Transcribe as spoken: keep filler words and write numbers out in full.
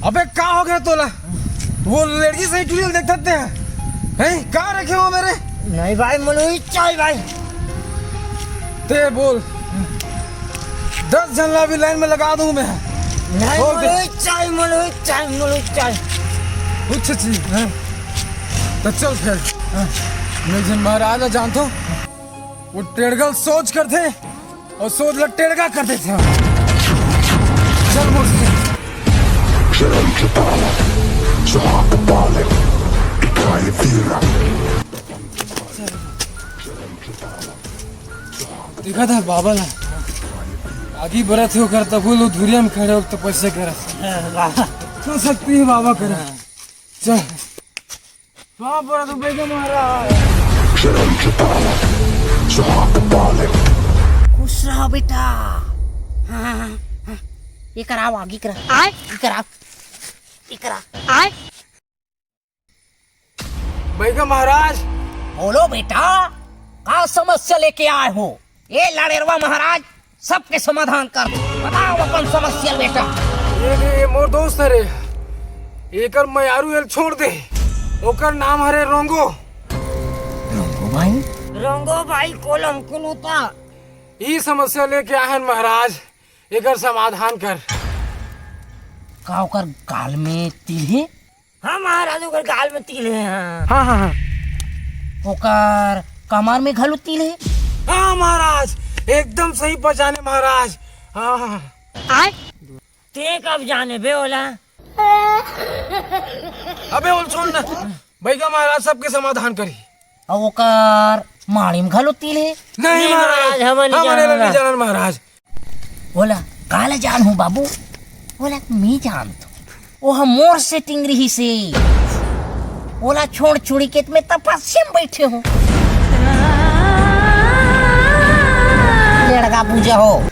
अबे, का हो गया तोला? वो लड़की सही टुरी ल देखत ते हैं? हैं? का रखे हो मेरे? नहीं भाई, मोला उही चाही भाई। ते बोल, दस झन ला अभी लाइन में लगा दूं मैं। नहीं, बोल दे। मोला उही चाही, मोला उही चाही, मोला उही चाही। कुछ चीज, हाँ। तो चल फिर। हाँ। मैं एक झन महाराज ला जानथों, वो टेड़गल सोच करथे। अउ सोच ल टेड़गा कर देथे। चल मोर से। शरम के पालन, सुहाग पालन, इकाई तीरा। देखा था बाबा ला, आगी बरत हे ओकर, तब वो लोग धुरिया में खड़े हो तपस्या करत। हाँ, बाबा। चल सकती है बाबा करे। चल। हाँ, बड़ा तो बैगा महाराज। शरम के पालन, सुहाग पालन। खुश रहा बेटा। हाँ, हाँ, हाँ, हाँ। ये कराओ, आगे करा। आय? ये कराओ। ये करा। आय? बैगा महाराज। बोलो बेटा, का समस्या लेके आए हो? ए लड़ेरवा महाराज, सबके समाधान कर। बताओ अपन समस्या बेटा। ये, ये, ये मोर दोस्त हरे, एकर मयारू एल छोड़ दे। ओकर नाम हरे रोंगो। रोंगो भाई? रोंगो भाई कोलम कुलूता। ई समस्या लेके आहन महाराज, एकर समाधान कर। का ओकर गाल में तिल हे? हाँ महाराज, ओकर गाल में तिल हे। हाँ। हाँ, हाँ, हाँ। ओकर कमर में घलो तिल हे। हाँ महाराज, एकदम सही पहचाने महाराज। हाँ, हाँ। आय? ते कब जाने बे ओला? अबे ओल सुन ना, बैगा महाराज सबके समाधान करी। अउ ओकर माड़ी में घलो तिल हे। नहीं नहीं महाराज, महाराज, हमन नहीं हमन एला जानन। नहीं जानन महाराज। ओला काला जानहूं बाबू, ओला मैं जानथों। ओह मोर setting रहिसे। ओला छोड़ छुड़ी के मैं तपस्या में बैठे हों। लड़का पूजा हो।